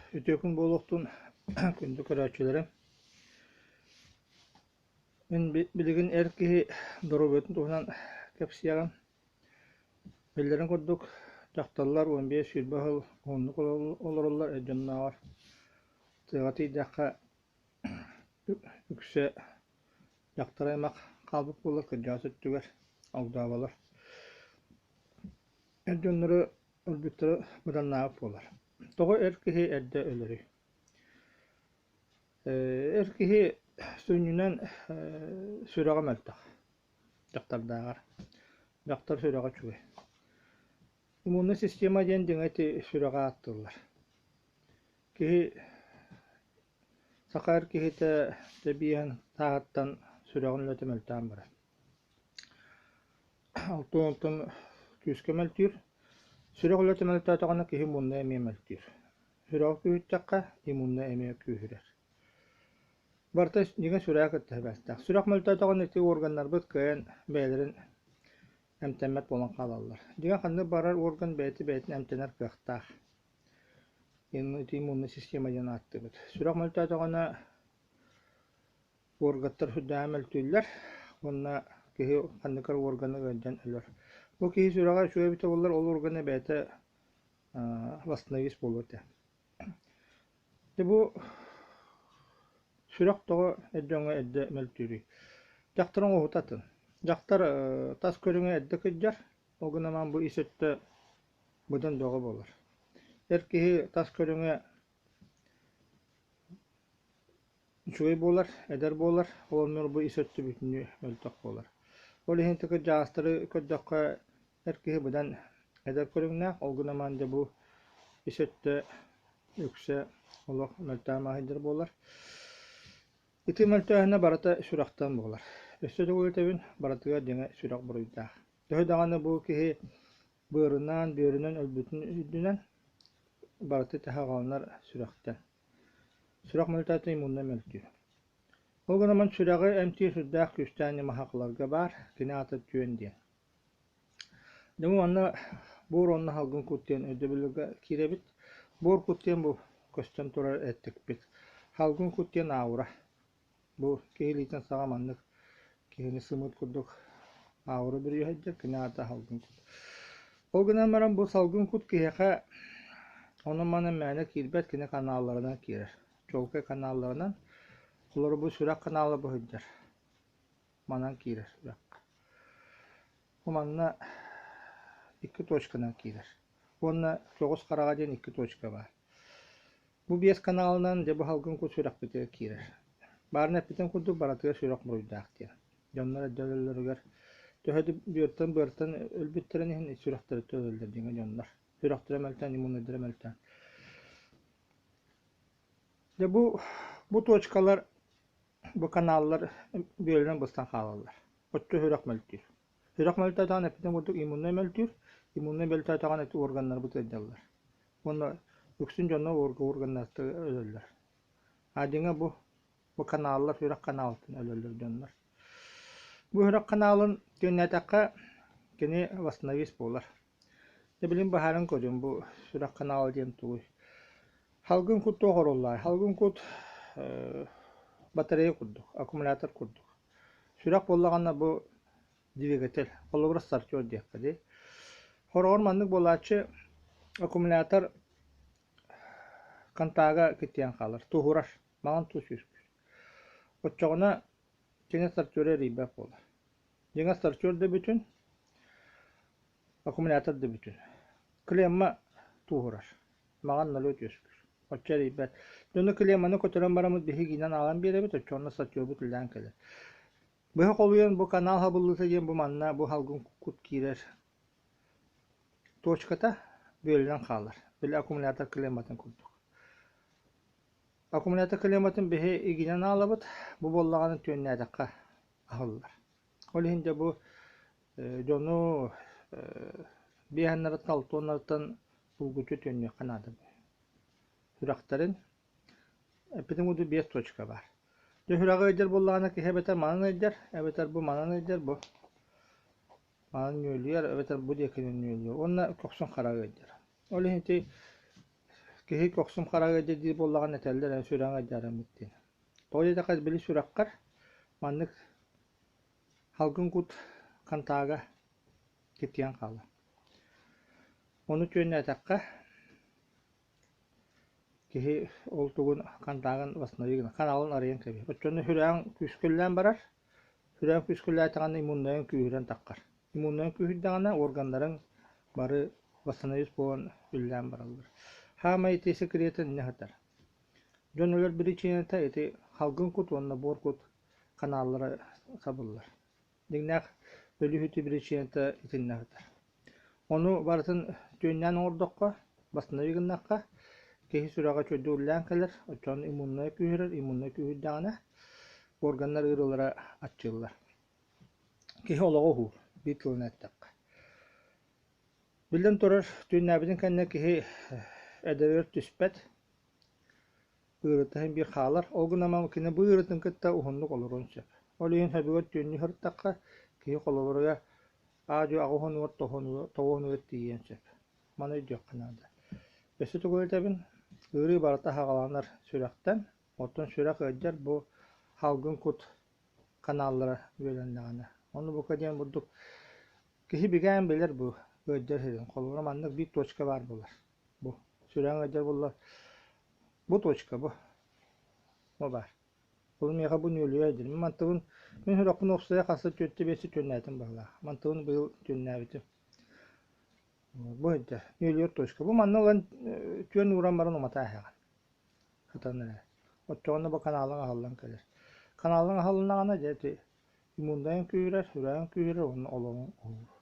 Үтүө күн буолуохтун, күндү көрөөччүлэрим. Мин билигин эр киһи доруобуйатын туһунан кэпсиэҕим. Биллэрин курдук, дьахталлар 15-20 сыл уһуннук олороллор эр дьоннооҕор. Тыаҕа тиийдэххэ, үксэ дьахтар аймах хаалбыт буолар кырдьаҕас өттүгэр огдооболор. Эр дьоннору өлбүттэрэ быданнаабыт буолар. Тоҕо эр киһи эрдэ өлөрүй? Эр киһи сүнньүнэн сүрэҕэ мөлтөх дьахтардааҕар. Дьахтар сүрэҕэ үчүгэй. Иммуннай система диэн дьиҥэ ити сүрэҕи ааттыыллар. Киһи саха эр киһитэ тэбиэһин сааһыттан сүрэҕин үлэтэ мөлтөөн барар. Алтан күүскэ мөлтүүр. Сүрэх үлэтэ мөлтөөтөҕүнэ киһи мунна эмиэ мөлтүүр. Сүрэҕи күүһүттэххэ иммунна эмиэ күүһүрэр. Барыта дьиҥэ сүрэҕи кытта сибээстээх. Сүрэх мөлтөөтөҕүнэ ити органнарбыт кыайан бэйэлэрин эмтэммэт буолан хаалаллар. Дьиҥэ ханнык баҕарар орган бэйэтэ бэйэтин эмтэнэр кыахтаах. Ити иммуннай система диэн ааттыыбыт. Сүрэх мөлтөөтөҕүнэ Уоргаттар сүрдээҕин мөлтүүллэр уонна киһи ханнык эрэ уоргана ыалдьан өлөр. Бу киһи сүрэҕэ үчүгэй эбитэ буоллар, ол уоргана бэйэтэ восстановись буолуо этэ. Дьэ бу сүрэх тоҕо эр дьоҥҥо эрдэ мөлтүүрүй? Дьахтар оҥоһута атын. Дьахтар тас көрүҥэ эрдэ кырдьар, ол гынан бу ис өттө быдан бөҕө буолар. Эр киһи тас көрүҥэ Үчүгэй буолар, эдэр буолар, ол оннугар бу ис өттө бүтүннүү мөлтөх буолар. Ол иһин кырдьаҕастары көрдөххө, эр киһи быдан эдэр көрүҥнээх, ол гынан баран дьэ бу ис өттө үксэ олох мөлтөөн маһыйдар буолар. Ити мөлтөөһүнэ барыта сүрэхтэн буолар. Өссө төгүл этэбин, барытыгар дьиҥэ сүрэх буруйдаах. Төһө даҕаны бу киһи быарынан, бүөрүнэн өлбүтүн үрдүнэн, барыта тэһэ сүрэхтэн. Сүрэх мөлтөөтө иммуннай мөлтүүр. Ол гынан сүрэҕи эмтиир сүрдээх күүстээх ньыма сахаларга баар, кини аата түөн диэн. Дьэ манна буор уонна салгын кут диэн өйдөбүлгэ киирэбит. Буор кут диэн бу көстөн турар эттикпит. Салгын кут диэн аура. Бу киһи илиитин саҕа маннык киһини сымыыт курдук аура бүрүйэ кини аата салгын кут. Ол гынан баран бу салгын кут киһиэхэ онон-манан мээнэ киирбэт, кини каналларынан киирэр. Чуолкай каналларынан. Холобур бу сүрэх канала бу сылдьар. Манан киирэр сүрэххэ. Бу манна икки точканан киирэр. Уонна көҕүс хараҕа диэн икки точка баар. Бу биэс каналынан дьэ бу салгын кут сүрэхпитигэр киирэр. Баарын эппитим курдук барытыгар сүрэх буруйдаах диэн. Дьоннор эрдэ өлөллөрүгэр төһө да бүөртэн-быартан өлбүттэрин иһин сүрэхтэриттэн өлөллөр дьиҥэ дьоннор. Сүрэхтэрэ мөлтөөн, иммуннайдара мөлтөөн. Дьэ бу бу точкалар, бу каналлар бүөлүнэн быстан хаалаллар. Оччо сүрэх мөлтүүр. Сүрэх мөлтөөтөҕүнэ эппитим курдук иммуннай мөлтүүр, иммуннай мөлтөөтөҕүнэ ити органнарбыт ыалдьаллар. Уонна үксүн дьонно органнартан өлөллөр. А дьиҥэ бу бу каналлар сүрэх каналыттан өлөллөр дьоннор. Бу сүрэх каналын түөннээтэххэ кини восстановись буолар. Дьэ билин быһааран көрүм бу сүрэх канала диэн тугуй. Салгын кут туох оруоллааҕый? Салгын кут батарея курдук, аккумулятор курдук. Сүрэх буоллаҕына бу двигатель, холобура стартер диэххэ дии. Хороҕор маннык буолааччы аккумулятор контага киттийэн хаалар, туһурар, маҥан туус үөскүүр. Оччоҕуна кини стартера эрийбэт буолар. Дьиҥэ стартер да бүтүн, аккумулятор да бүтүн. Клемма тууһурар, маҥан налет үөскүүр. Оччо эрийбэт. Дьону клемманы көтөрөн бараммыт биһигинэн аҕалан биэрэбит, оччоҕуна стартёрбут үлэлээн кэлэр. Быһа холуйан бу канал хабыллыыта диэн бу манна бу салгын кут киирэр точката бүөлүнэн хаалар. Били аккумулятор клемматын курдук. Аккумулятор клемматын биһи игинэн аалабыт, бу буоллаҕына түөннээтэххэ аһыллар. Ол иһин дьэ бу дьону биэһэннэриттэн, алтыаннарыттан булгуччу түөннүөххэ наада. Сүрэхтэрин эппитим курдук биэс точка баар. Дьэ сүрэҕи ыалдьар буоллаҕына киһи эбэтэр манан ыалдьар, эбэтэр бу манан ыалдьар, бу манан нүөлүйэр, эбэтэр бу диэкинэн нүөлүйэр уонна көхсүн хара ыалдьар. Ол иһин ити Киһи көхсүм хара ыалдьар диир буоллаҕына этэллэр эн сүрэҕиҥ ыалдьаарыммыт диэн. Тоҕо диэтэххэ били сүрэххэр маннык салгын кут хантаага киртийэн хаалар. Ону түөннээтэххэ киһи ол тугун хантаагын восстанови гына ханаалын арыйан кэбиһэр. Оччону сүрэҕиҥ күүскүллээн барар, сүрэҕиҥ күүскүллээтэҕинэ иммуннайын күүһүрэн таххар. Иммуннайын күүһүрдэҕинэ органнарыҥ бары восстановить буолан үллээн бараллар. Хаамай ити секретин инньэ сытар. Дьон өлөр биричиинэтэ ити халгын кут уонна буор кут каналлара сабыллар. Дьиҥнээх өлүү-сүтүү биричиинэтэ итиннэ сытар. Ону барытын түөннээн оҥордоххо, бастыҥныы гыннахха, киһи сүрэҕэ чөлдүү үллээн кэлэр, оччоҕуна иммуннай күүһүрэр, иммуннай күүһүрдэҕинэ органнар ыарыылара аччыыллар. Киһи олоҕо уһуур, биир тылынан эттэххэ. Биллэн турар, түөннээбитин кэннэ киһи эдэригэр түспэт, ыарыыта син биир хаалар. Ол гынан кини бу ыарыытын кытта уһуннук олоруон сөп. Ол иһин сөбүгэр түөннүү сырыттахха, киһи холобуругар аа-дьуо аҕыһынугар тоҕуһунугар тиийиэн сөп. Маны өйдүөххэ наада. Өссө тугу этэбин, ыарыы барыта саҕаланар сүрэхтэн, оттон сүрэх ыалдьар бу салгын кут каналлара үөлэннэҕинэ. Ону бука диэн бурдук киһи бигээн билэр бу ыалдьар сирин. Холобура маннык биир точка баар буолар. Бу сүрэҕиҥ ыалдьар буолла бу точка бу. Бу баар. Ол миэхэ бу нүөлүйэ диир. Мин мантыбын мин сүрэхпин уопсайа хаста түөртэ биэстэ түөннээтим быһыылаах. Мантыбын быйыл түөннээбитим. Бу сылдьар. Нүөлүйэр точка. Бу манна ылан түөн ууран баран умата аһаҕын. Сытан эрэ. Оччоҕуна бу каналыҥ аһыллан кэлэр. Каналыҥ аһылыннаҕына дьэ ити иммуннайын күүһүрэр, сүрэҕиҥ күүһүрэр уонна олоҕуҥ уһуур.